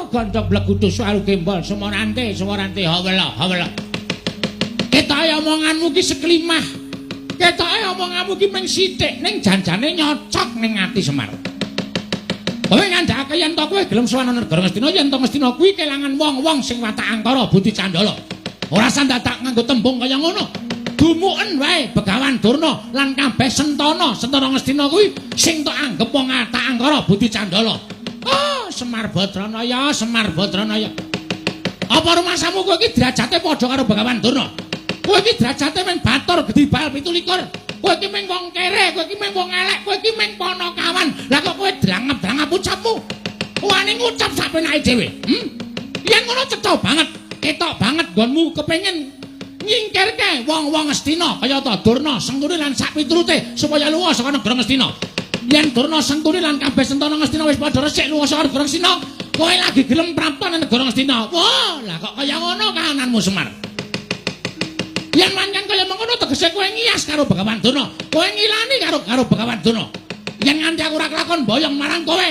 Gondok blegudu suaru gembol semorante semorante hawela hawela. Ketoke omonganmu ki seklimah. Ketoke omonganmu ki mung sithik ning janjane nyocok ning ati Semar. Kowe ngandhakake yen to kowe gelem sowan negara Ngastina, yen to Ngastina kuwi kelangan wong-wong sing watak angkara budi candala. Ora sandadak nganggo tembung kaya ngono. Dumuken wae Begawan Durna lan kabeh sentana, sentana Ngastina kuwi sing tok anggep wong watak angkara budi candala. Oh, Semar Badranaya, Semar Badranaya. Apa rumasamu kowe iki derajate padha karo Begawan Durna? Kowe iki derajate mung batur gedhi bal 27. Kowe iki mung wong kere, kowe iki mung wong elek, kowe iki mung ponokawan. Lah kok kowe drangap-drangap ucapmu? Wani ngucap sak penake dhewe. Yen ngono cetha banget, ketok banget nggonmu kepengin nyingkirke wong-wong Ngastina kaya ta Durna, Sengkuni lan sak piturute supaya lunga saka negara Ngastina. Yen Durna, Sengkuni lan kabeh sentana Ngastina wis padha resik lunga saka negara Ngastina, kowe lagi gelem prapta nang negara Ngastina. Wah, lah kok kaya ngono kahananmu Semar? Yen pancen kaya mengkono tegese kowe ngiyas karo Begawan Durna, kowe ngilani karo karo Begawan Durna. Yen nganti aku ora kelakon boyong marang kowe,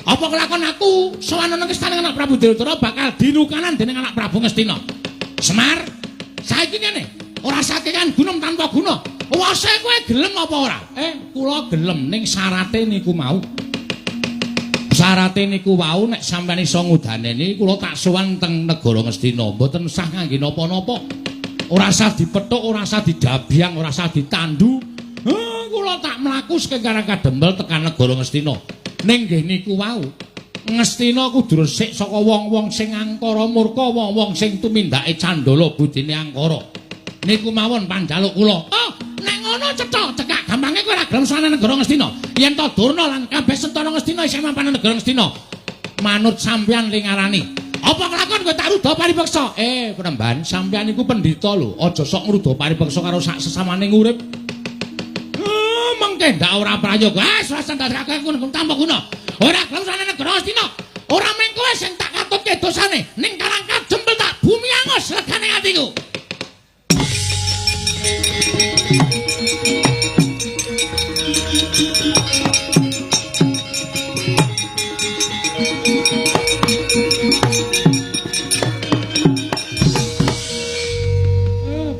apa kelakon aku sowan nang istana anak Prabu Duryudana bakal dilukanan dening anak Prabu Ngastina. Semar, saiki ngene, ora sakekan gunung tanpa guna. Wase kowe gelem apa ora? Kula gelem ning syarate niku mau. Syarate niku wau nek sampeyan iso ngudaneni kula tak sowan teng negara Ngastina, mboten sah ngangge napa-napa. Ora sah dipethuk, ora sah didabyang, ora sah ditandu. Kula tak mlaku saking Karang Kadempel tekan negara Ngastina. Ning nggih niku wau, Ngastina kudu resik saka wong-wong sing angkara murka, wong-wong sing tumindake candala budine angkara. Niku mawon panjaluk kula. Oh, nek ngono cetha, cekak gampange kowe ora gelem sowan negara Ngastina. Yen to Durna lan kabeh sentana Ngastina isih mapan negara Ngastina. Manut sampeyan ling ngarani. Apa kelakon kowe tak ruda paripeksa? Penemban, sampeyan iku pendhita lho. Aja sok ngruda paripeksa karo sak sesamane urip. Mengke ndak ora prayoga. Ah, swasan dadake aku tanpa guna. Ora gelem sowan negara Ngastina. Ora mung kowe sing tak katutke dosane, ning Karang Kadempel tak bumi angus legane atiku.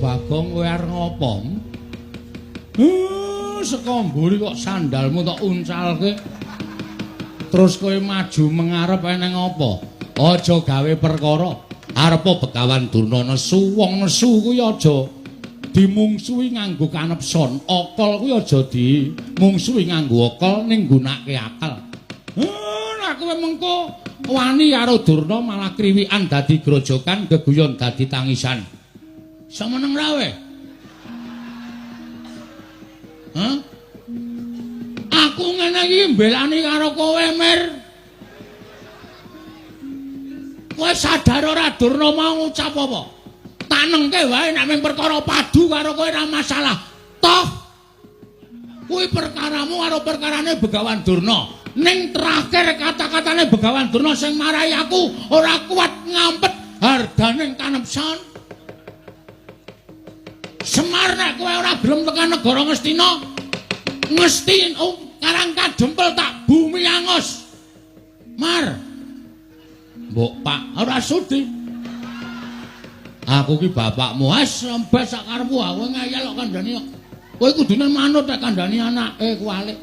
Bagong kowe arep ngopo? Saka mburi kok sandalmu tok uncalke. Terus kowe maju mengarep eneng apa? Aja gawe perkara. Arepa Begawan Durna nesu, wong nesu kuwi aja dimungsuhi nganggo kanepson. Akal kuwi aja dimungsuhi nganggo akal ning nggunakake akal. Nek kowe mengko wani karo Durna malah kriwikan dadi grojokan, geguyon dadi tangisan. Iso meneng ra kowe? Hah? Aku ngene iki mbelani karo kowe, Mir. Kowe sadar ora Durna mau ngucap apa? Tanengke wae nek mung perkara padu karo kowe ora masalah. Toh kuwi perkaramu karo perkarane Begawan Durna. Ning terakhir kata-katane Begawan Durna sing marai aku ora kuat ngampet harganing kanepson. Semar nek kowe ora gelem tekan negara Ngastina, ngesti Karang Kadempel tak bumi angus. Mar. Mbok Pak, ora sudi. Aku ki bapakmu, wis rembes sak karepmu, aku ngeyel kok kandhani kok. Kowe kudune manut nek kandhani anake kuwalik.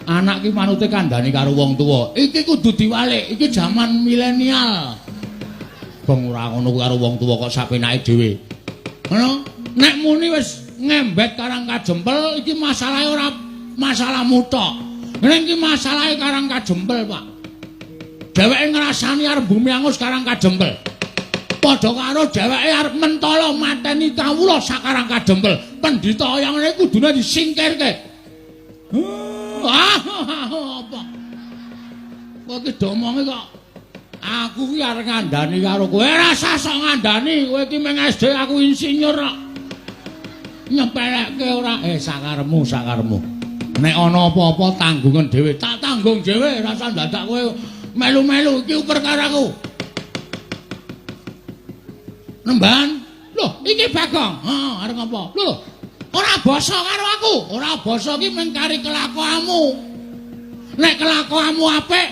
Anak ki manute kandhani karo wong tuwa. Iki kudu diwalik, iki jaman milenial. Bang ora ngono karo wong tuwa kok sapenake dhewe. Ngono? Nek muni wis ngembet Karang Kadempel iki masalahe ora masalahmu tok. Ning iki masalahe Karang Kadempel, Pak. Dheweke ngrasani arep bumi angus Karang Kadempel. Padha karo dheweke arep mentala mateni kawula sak Karang Kadempel. Pendhita kaya ngene kudune disingkirke. Apa? Kowe iki domonge kok aku ki arep ngandani karo kowe. Ora usah sok ngandani, kowe iki mung SD aku insinyur kok. Nyepelekke ora? Sakarepmu, sakarepmu. Nek ana apa-apa tanggungan dhewe, tak tanggung dhewe, ora usah dadak kowe melu-melu iki perkaraku. Nemban, lho iki Bagong. Heeh, arep ngapa? Lho, ora basa karo aku. Ora basa iki mung kari kelakuanmu. Nek kelakuanmu apik,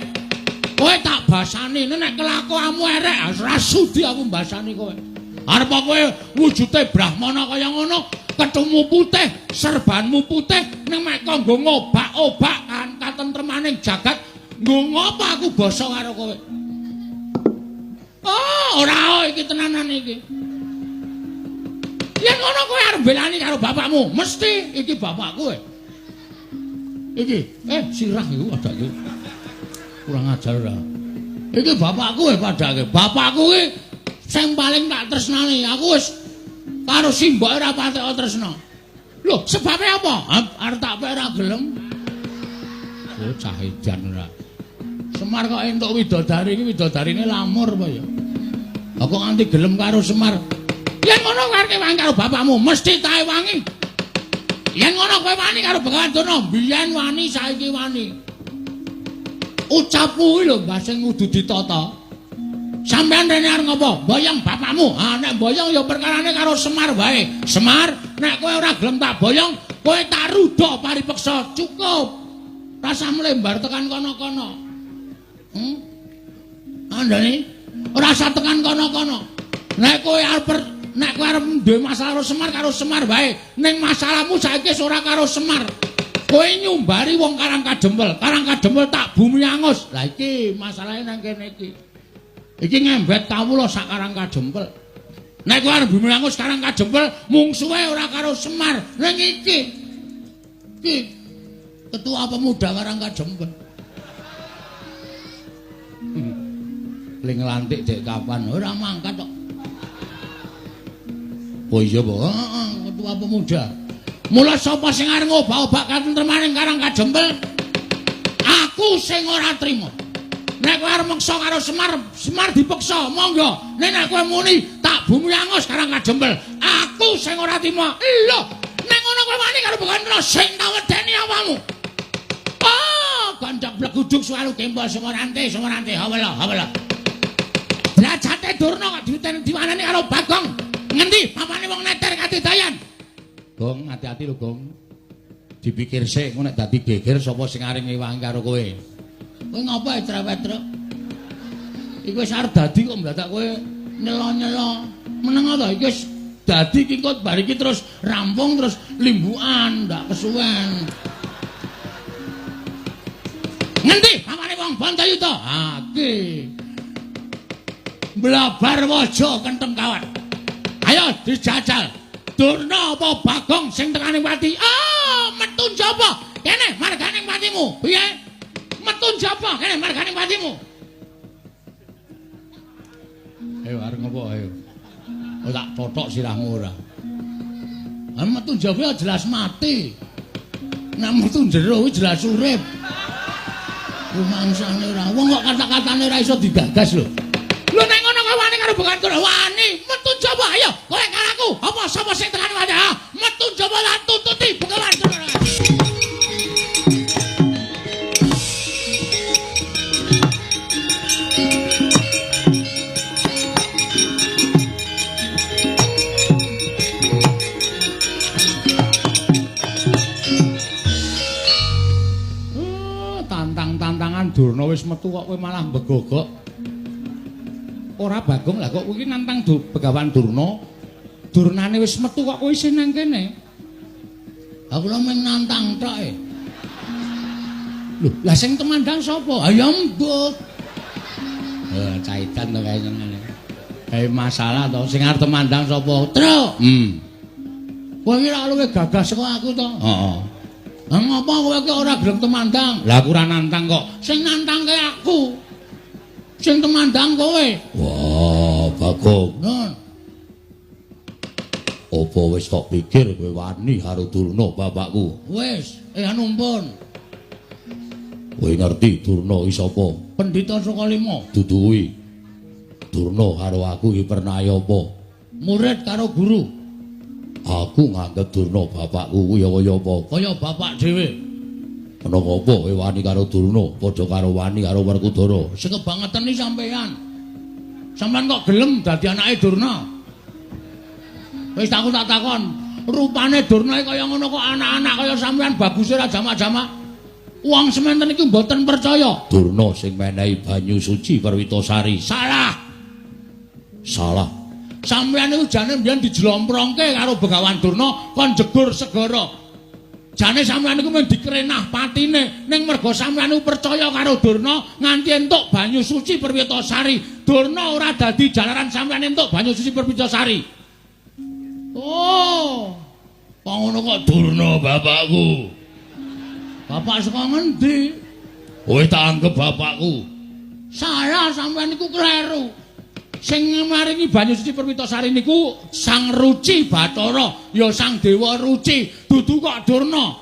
kowe tak basani, nek kelakuanmu erek ora sudi aku mbasani kowe. Arep kowe wujude brahmana kaya ngono, ketumu putih, serbanmu putih, ning mek kanggo ngobak-obak kan katentremaning jagat, nggo ngopo aku basa karo kowe? Oh, ora iki tenanan iki. Yen ngono kowe arep belani karo bapakmu, mesti iki bapakku. Iki, sirah iku padake. Kurang ajar ora. Iki bapakku padake. Bapakku iki sing paling tak tresnani. Aku wis karo simboke ora patek tresna. Lho, sebabe apa? Arep tak pek ora gelem. Oh, cah edan ora. Semar kok entuk widodari iki widodarine lamur apa ya? Lah kok nganti gelem karo Semar? Yen ngono kowe arep wangi karo bapakmu, mesti tae wangi. Yen ngono kowe wani karo Begawan Durna, biyen wani saiki wani. Ucapmu kuwi lho Mbah sing kudu ditata. Sampeyan rene arep ngopo? Boyong bapakmu. Ha nek boyong ya perkarane karo Semar wae. Semar, nek kowe ora gelem tak boyong, kowe tak rudha paripeksa. Cukup. Rasa mlembar tekan kono-kono. Andane ora usah tekan kono-kono. Nek kowe arep duwe masalah karo Semar wae. Ning masalahmu saiki wis ora karo Semar. Kowe nyumbari wong Karang Kadempel, Karang Kadempel tak bumi angus. Lah iki masalahe nang kene iki. Iki ngembet kawula sak Karang Kadempel. Nek kowe arep bumi angus Karang Kadempel, mungsuhe ora karo Semar. Ning iki. Iki ketua pemuda Karang Kadempel. Ling nglantik dek kapan? Ora mangkat kok. Oh iya, Pak. Heeh, ketua pemuda. Mula sapa sing arep ngobak-obak katentremaning Karang Kadempel? Aku sing ora trima. Nek kowe arep meksa karo Semar, Semar dipeksa, monggo. Nek nek kowe muni tak bumi angus Karang Kadempel, aku sing ora trima. Lho, nek ngono kowe wani karo Begawan Durna sing tak wedeni awakmu. Oh, ganjak bleguduk suwaru gembol Sumorante, Sumorante, hawela, hawela. Derajate Durna kok diwiten diwanani karo Bagong. Ngendi papane wong neter katidayan? Gong, hati-hati lho, Gong. Dipikir sik, engko nek dadi geger sapa sing arep ngewangi karo kowe. Kowe ngopo trewet-trek? Iku wis arep dadi kok mladak kowe nyelo-nyelo. Meneng to iki wis dadi iki kok bar iki terus rampung terus limbukan, ndak kesuwen. Ngendi papane wong Bantayuda? Ha iki. Blabar waja kentheng kawat. Ayo dijajal. Durna apa Bagong sing tekane pati? Ah, metu njaba. Kene margane patimu. Piye? Metu njaba kene margane patimu. Ayo arep ngopo ayo. Oh tak totok sirahmu ora. Ah metu njaba jelas mati. Nek metu jero kuwi jelas urip. Rumangsane ora. Wong kok kata-katane ora iso digagas lho. Lho nek ngono kowe wani karo Begawan Durna? Wani, metu njaba ayo. Kowe karo aku. Apa sapa sing tekan wae? Metu njaba lan tututi Begawan Durna. Tantang-tantangan Durna wis metu kok kowe malah mbegogok. Ora Bagong lah kok kowe iki nantang Begawan Durna. Durnane wis metu kok kowe isih nang kene. Aku lho mung nantang tok e. Lho, lah sing temandang sapa? Ha ya mbuh. Caitan to kae ngene. Kae masalah to sing arep temandang sapa? Truk. Kowe iki ora luwih gagah saka aku to? Heeh. Lah ngopo kowe iki ora gelem temandang? Lah aku ora nantang kok. Sing nantangke aku. Sing temandang kowe. Wah, Bagong. Nun. Apa wis kok pikir kowe wani karo Durna bapakku? Wis, anu pun. Kowe ngerti Durna iki sapa? Pendhita Sukalima. Dudu kuwi. Durna karo aku iki pernah apa? Murid karo guru. Aku nganggep Durna bapakku kuwi ya kaya apa? Kaya bapak dhewe. Ana apa kowe wani karo Durna padha karo wani karo Werkudara? Sing kebangetan iki sampean. Sampean kok gelem dadi anake Durna? Wis aku tak takon, rupane Durna kaya ngono kok anak-anak kaya sampean baguse ora jamak-jamak. Wong semanten iki mboten percaya. Durna sing menehi banyu suci Perwitasari. Salah. Salah. Sampeyan niku jane mbiyen dijlomprongke karo Begawan Durna kon jegur segara. Jane sampeyan niku mung dikrenah patine, ning merga sampeyan niku percaya karo Durna nganti entuk banyu suci Perwitasari. Durna ora dadi jalaran sampeyan entuk banyu suci Perwitasari. Oh. Kok ngono kok Durna bapakku. Bapak saka ngendi? Kowe tak anggep bapakku. Salah, sampeyan niku kleru. Sing maringi banyu suci Perwitasari niku Sang Ruci Bathara, ya Sang Dewa Ruci, dudu kok Durna.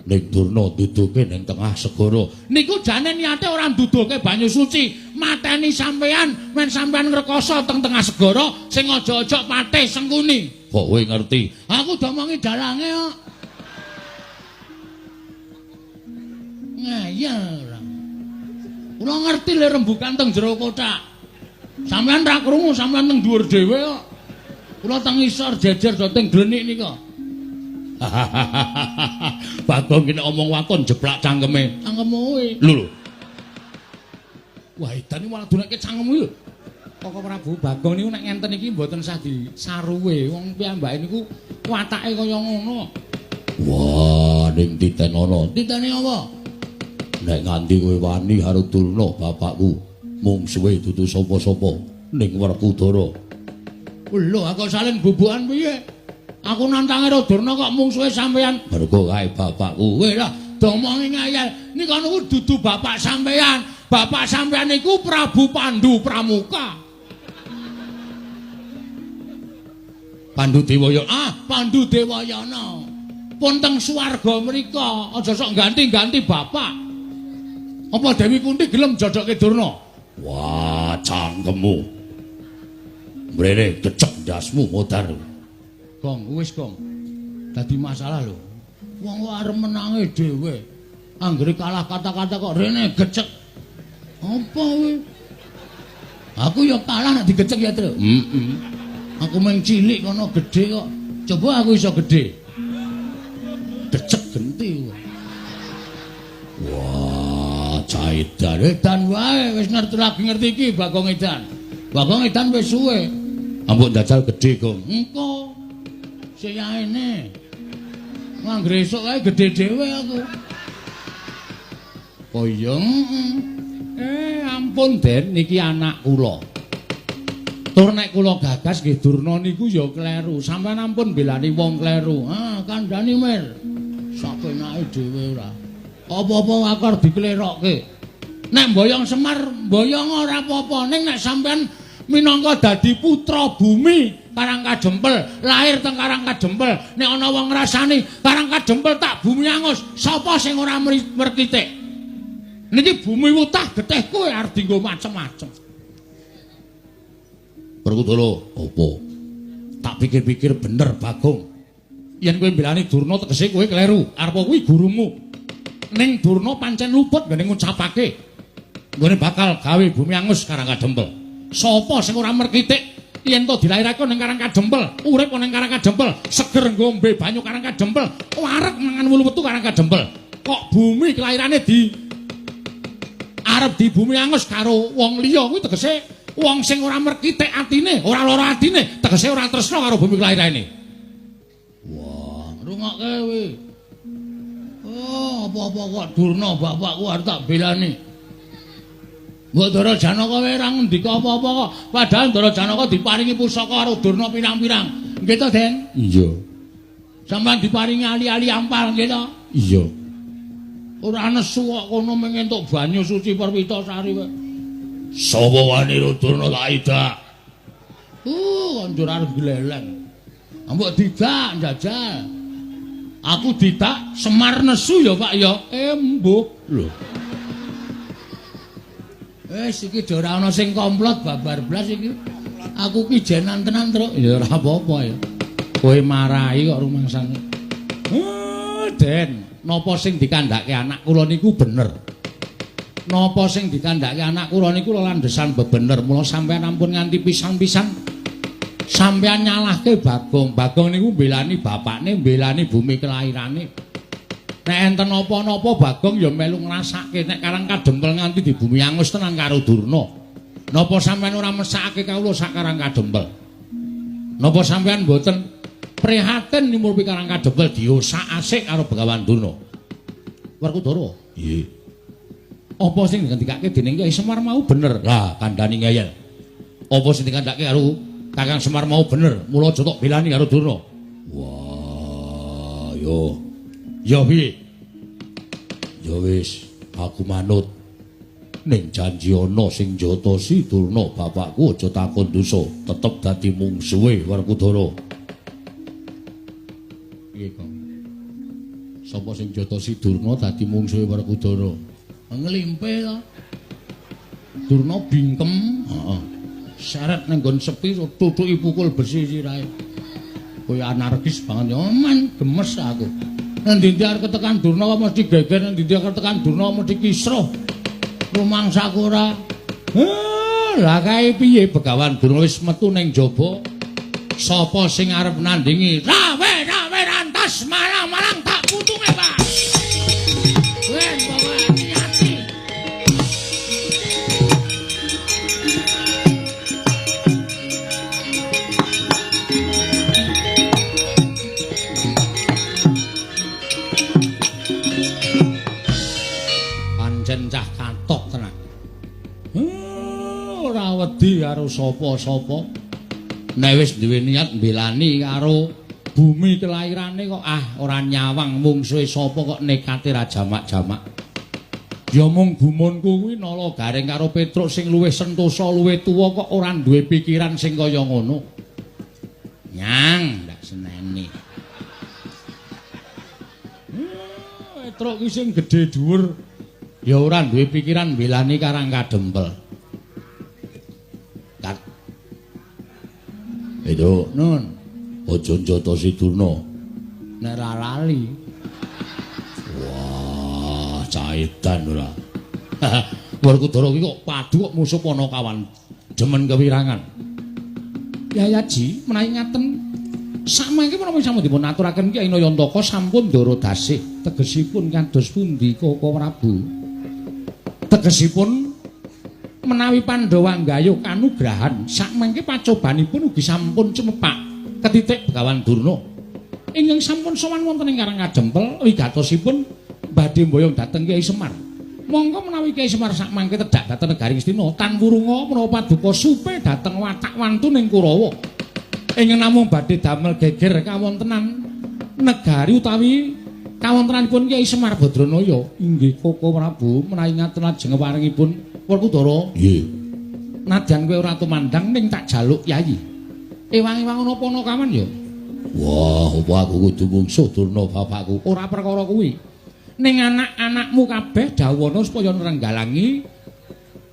Ning Durna duduke ning tengah segara. Niku jane niate ora nduduhke banyu suci, mateni sampeyan men sampeyan ngrekoso teng tengah segara sing aja-aja patih Sengkuni. Kok kowe ngerti? Aku domongi dalange kok. Ngeyel. Kula ngerti le rembukan teng jero kothak. Sampeyan ra krungu, sampeyan teng dhuwur dhewe kok. Kula teng isor jejer do teng glenik nika. Bagong kene omong waton jeplak cangkeme. Cangkemmu kuwi. Lho lho. Wah, edan iki malah dunekke cangkemmu lho. Koko Prabu Bagong niku nek ngenten iki mboten sah disaruwe. Wong piyambake niku watake kaya ngono. Wah, ning titenono. Titene apa? Nek nganti kowe wani karo Durna bapakku, mungsuhe dudu sapa-sapa ning Werkudara. Lho, aku saling bubukan piye? Aku nantange karo Durna kok mungsuhe sampeyan. Mergo kae bapakku. Kowe lah domongi ngayal. Nika niku dudu bapak sampeyan. Bapak sampeyan niku Prabu Pandu Pramuka. Pandu Dewayana. Ah, Pandu Dewayana. Pun teng swarga mriko, aja sok ganti-ganti bapak. Apa Dewi Kunti gelem jodokke Durna? Wah, cangkemmu. Mrene kecek ndasmu modar. Gong, wis gong. Dadi masalah lho. Wong kok arep menange dhewe. Anggere kalah kata-kata kok rene gecek. Apa kuwi? Aku ya kalah nek digecek ya, Tru. Heeh. Aku mung cilik kono gedhe kok. Coba aku iso gedhe. Gecek genti. Wah, caidan edan wae wis ngerti lagi ngerti iki Bagong Edan. Bagong Edan wis suwe. Ambok njajal gedhe, Gong. Engko. Seyaene. Anggere esuk kae gedhe dhewe aku. Oh iya. Ampun Den, niki anak kula. Tur nek kula gagas nggih Durna niku ya kleru. Sampeyan ampun belani wong kleru. Ah, kandhani Mir. Sapenake dhewe ora. Apa-apa akar diklerokke. Nek mboyong Semar, mboyong ora apa-apa. Ning nek sampeyan minangka dadi putra bumi Karang Kajempel, lahir teng Karang Kajempel, nek ana wong ngrasani Karang Kajempel tak bumi angus, sapa sing ora merkitik? Niki bumi wutah getih kowe arep dienggo macem-macem. Werkudara, apa? Tak pikir-pikir bener Bagong. Yen kowe mbelani Durna tegese kowe kleru. Arep kuwi gurumu. Ning Durna pancen luput nggone ngucapake nggone bakal gawe bumi angus Karang Kajempel. Sapa sing ora merkitik yen to dilairake ning Karang Kajempel, urip ning Karang Kajempel, seger ngombe banyu Karang Kajempel, wareg mangan wulu wetu Karang Kajempel. Kok bumi kelairane di arep di bumi angus karo wong liya kuwi tegese wong sing ora merkitik atine, ora lara atine, tegese ora tresna karo bumi kelairane. Wah, ngrungokke kowe. Oh, apa-apa kok Durna bapakku arep tak belani. Mbok Ndara Janaka wae ora ngendika apa-apa kok. Padahal Ndara Janaka diparingi pusaka karo Durna pirang-pirang. Nggih to, Den? Iya. Sampeyan diparingi ali-ali ampal nggih to? Iya. Ora nesu kok kono mung entuk banyu suci Perwitasari wae. Sapa wani Durna tak idak? Njur arep gleleng. Mbok didak njajal. Aku didak Semar nesu ya, Pak ya. Embuh lho. Wis iki ora ana sing komplot babar blas iki. Aku ki jenan tenan, Truk. Ya ora apa-apa ya. Kowe marahi kok rumangsane. Den, napa sing dikandhake anak kula niku bener. Napa sing dikandhake anak kula niku landhesan bebener. Mula sampeyan ampun nganti pisan-pisan sampeyan nyalahke Bagong. Bagong niku mbelani bapakne, mbelani bumi kelairane. Nek enten napa-napa Bagong ya melu ngrasake nek Karang Kadempel nganti di bumi angus tenan karo Durna. Napa sampeyan ora mesakake kawula sak Karang Kadempel? Napa sampeyan mboten prihatin nyumurupi Karang Kadempel diosak-asik karo Begawan Durna? Werkudara. Nggih. Apa sing digendikake dening Kyai Semar mau bener? Lah, kandhani ngeyel. Apa sing dikandhake karo Kakang Semar mau bener? Mula aja tok belani karo Durna. Wah, yo. Ya piye? Ya wis, aku manut. Ning janji ana sing njotosi Durna bapakku aja takon dosa, tetep dadi mungsuhe Werkudara. Piye, Kang? Sapa sing njotosi Durna dadi mungsuhe Werkudara? Nglimpe to. Durna bingkem, heeh. Seret ning nggon sepi tutuki pukul besi sirahe. Kaya anarkis banget ya, man gemes aku. Nang ndi arep ketekan Durna kok mesti geger, nang ndi arep ketekan Durna mesti kisruh. Rumangsaku ora. Lah kae piye Begawan Durna wis metu ning jaba. Sapa sing arep nandingi? Rawe-rawe rantas marang-marang tak putunge, Pak. Ben pokoke hati-hati. Pancen cah katok tenan. Ora wedi karo sapa-sapa. Nek wis duwe niat mbelani karo bumi kelairane kok ah ora nyawang mungsuhe sapa kok nekate ra jamak-jamak. Ya mung gumunku kuwi Nala Gareng karo Petruk sing luwih sentosa luwih tuwa kok ora duwe pikiran sing kaya ngono. Nyang ndak seneni. Petruk ki sing gedhe dhuwur ya ora duwe pikiran mbelani Karang Kadempel. Kat. Itu nun aja njotosi Durna. Nek ra lali. Wah, caitan ora. Werkudara ki kok padu kok musuh Panakawan demen kewirangan. Yayaji menawi ngaten samangke menapa sampun dipun aturaken Kyai Nayantaka sampun ndara dasih tegesipun kados pundi Koko Prabu? Tegesipun menawi Pandhawa nggayuh kanugrahan sakmangke pacobanipun ugi sampun cumepak ketitik Begawan Durna ingkang sampun sowan wonten ing Karang Kadempel wigatosipun badhe mboyong dhateng Kyai Semar. Monggo menawi Kyai Semar sakmangke tedhak dhateng negari Ngastina tan wurunga menapa paduka supe dhateng watak wantuning Kurawa ingkang namung badhe damel geger kawontenan negari utawi kawontenanipun Kyai Semar Badranaya. Inggih Koko Prabu menawi ngaten lajeng waringipun Werkudara. Nggih. Nadyan kowe ora tumandang ning tak jaluk yayi. Ewang-ewang ana Panakawan ya. Wah, apa aku kudu mungsuh Durna bapakku? Ora perkara kuwi. Ning anak-anakmu kabeh dawuhana supaya nrenggalangi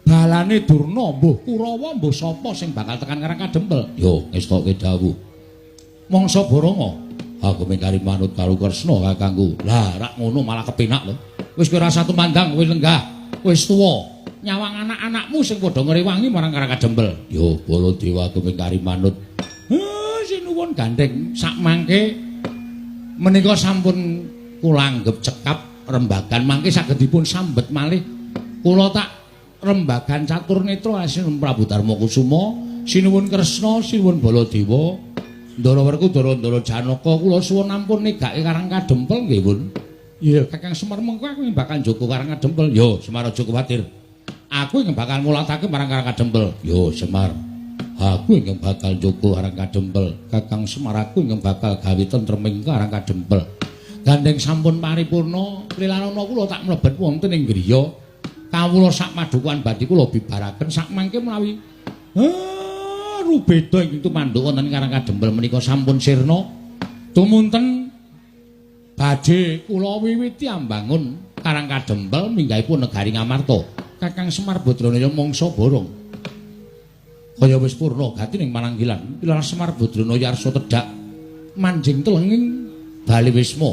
balane Durna, mbuh Kurawa mbuh sapa sing bakal tekan Karang Kadempel. Yo, ngestoke dawuh. Mangsa Baranga, aku mengkari manut karo Kresna kakangku. Lah, rak ngono malah kepenak lho. Wis kowe ora tumandang, wis lenggah, wis tuwa. Nyawang anak-anakmu sing padha ngrewangi marang Karang Kadempel. Yo, Baladewa aku mengkari manut. Sinuwun gandeng sakmangke menika sampun kula anggep cekap rembagan mangke saged dipun sambet malih. Kula tak rembagan catur netra sinuwun Prabu Darma Kusuma, sinuwun Kresna, sinuwun Baladewa, Ndara Werkudara, Ndara Janaka, kula suwun ampun negake Karang Kadempel nggih, Pun. Iya, Kakang Semar mengko aku bakal njaga Karang Kadempel. Yo, Semar aja kuwatir. Aku ingkang bakal mulatake marang Karang Kadempel. Yo, Semar. Aku ingkang bakal njaga Karang Kadempel. Kakang Semar aku ingkang bakal gawe tentreming Karang Kadempel. Gandeng sampun paripurna, lilanana kula tak mlebet wonten ing griya. Kawula sak padukuhan badhe kula bibaraken sakmangke menawi rubeda ingkang tumanduk wonten Karang Kadempel menika sampun sirna. Tumunten badhe kula wiwiti ambangun Karang Kadempel minggahipun negari Ngamarta. Kakang Semar Badranaya mangsa borong. Kaya wis purna gati ning mananggilan. Pilar Semar Badranaya arsa tedhak manjing telenging bali wisma.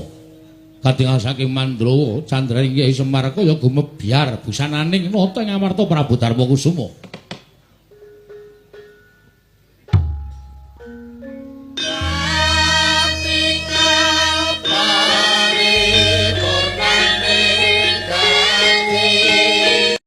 Katingal saking Mandrawa candraning Kyai Semar kaya gumebyar busananing nata ing Amarta Prabu Darma Kusuma.